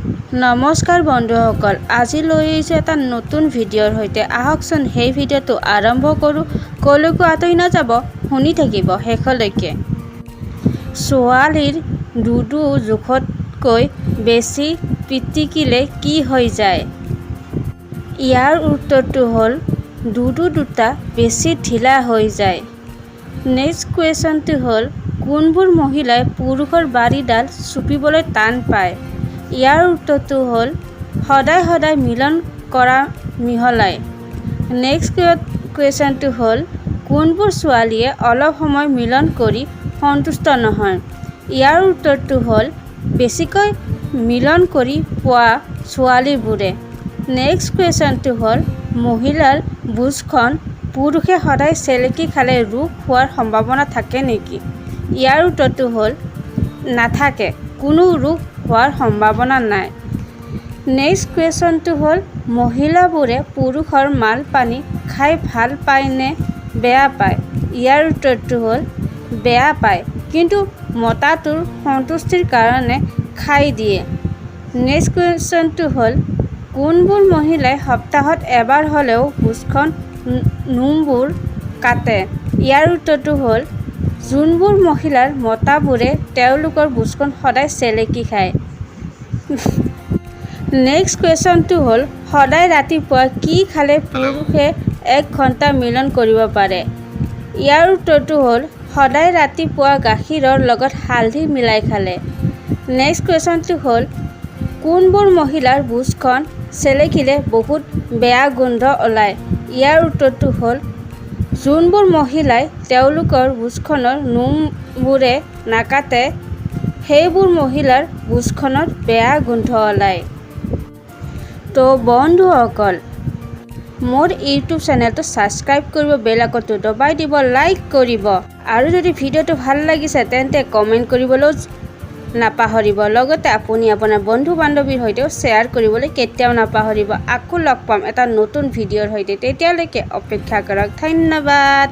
নমস্কাৰ বন্ধুসকল, আজি লৈ আহিছোঁ এটা নতুন ভিডিঅ'ৰ সৈতে। আহকচোন, সেই ভিডিঅ'টো আৰম্ভ কৰোঁ। ক'লৈকো আঁতৰি নাযাব, শুনি থাকিব শেষলৈকে। ছোৱালীৰ দুদু জোখতকৈ বেছি পিটিকিলে কি হৈ যায়? ইয়াৰ উত্তৰটো হ'ল দুদু দুটা বেছি ঢিলা হৈ যায়। নেক্সট কুৱেশ্যনটো হ'ল, কোনবোৰ মহিলাই পুৰুষৰ বাৰীডাল চুপিবলৈ টান পায়? ইয়াৰ উত্তৰটো হ'ল সদায় সদায় মিলন কৰা মহিলাই। নেক্সট কুৱেশ্যনটো হ'ল, কোনবোৰ ছোৱালীয়ে অলপ সময় মিলন কৰি সন্তুষ্ট নহয়? ইয়াৰ উত্তৰটো হ'ল বেছিকৈ মিলন কৰি পোৱা ছোৱালীবোৰে। নেক্সট কুৱেশ্যনটো হ'ল, মহিলাৰ বুচখন পুৰুষে সদায় চেলেকি খালে ৰোগ হোৱাৰ সম্ভাৱনা থাকে নেকি? ইয়াৰ উত্তৰটো হ'ল নাথাকে, কোনো ৰোগ হোৱাৰ সম্ভাৱনা নাই। নেক্সট কুৱেশ্যনটো হ'ল, মহিলাবোৰে পুৰুষৰ মাল পানী খাই ভাল পায় নে বেয়া পায়? ইয়াৰ উত্তৰটো হ'ল বেয়া পায়, কিন্তু মতাটোৰ সন্তুষ্টিৰ কাৰণে খাই দিয়ে। নেক্সট কুৱেশ্যনটো হ'ল, কোনবোৰ মহিলাই সপ্তাহত এবাৰ হ'লেও বুচখন নোমবোৰ কাটে? ইয়াৰ উত্তৰটো হ'ল যোনবোৰ মহিলাৰ মতাবোৰে তেওঁলোকৰ বুচখন সদায় চেলেকি খায়। নেক্সট কুৱেশ্যনটো হ'ল, সদায় ৰাতিপুৱা কি খালে পুৰুষে এক ঘণ্টা মিলন কৰিব পাৰে? ইয়াৰ উত্তৰটো হ'ল সদায় ৰাতিপুৱা গাখীৰৰ লগত হালধি মিলাই খালে। নেক্সট কুৱেশ্যনটো হ'ল, কোনবোৰ মহিলাৰ বুচখন চেলেকিলে বহুত বেয়া গোন্ধ ওলায়? ইয়াৰ উত্তৰটো হ'ল যোনবোৰ মহিলাই তেওঁলোকৰ বুচখনৰ নোমবোৰে নাকাটে, সেইবোৰ মহিলাৰ বুচখনত বেয়া গোন্ধ ওলায়। তো বন্ধুসকল, মোৰ ইউটিউব চেনেলটো ছাবস্ক্ৰাইব কৰিব, বেল আইকনটো দবাই দিব, লাইক কৰিব আৰু যদি ভিডিঅ'টো ভাল লাগিছে তেন্তে কমেণ্ট কৰিবলৈও নাপাহৰিব। লগতে আপুনি আপোনাৰ বন্ধু বান্ধৱীৰ সৈতেও শ্বেয়াৰ কৰিবলৈ কেতিয়াও নাপাহৰিব। আকৌ লগ পাম এটা নতুন ভিডিঅ'ৰ সৈতে, তেতিয়ালৈকে অপেক্ষা কৰক। ধন্যবাদ।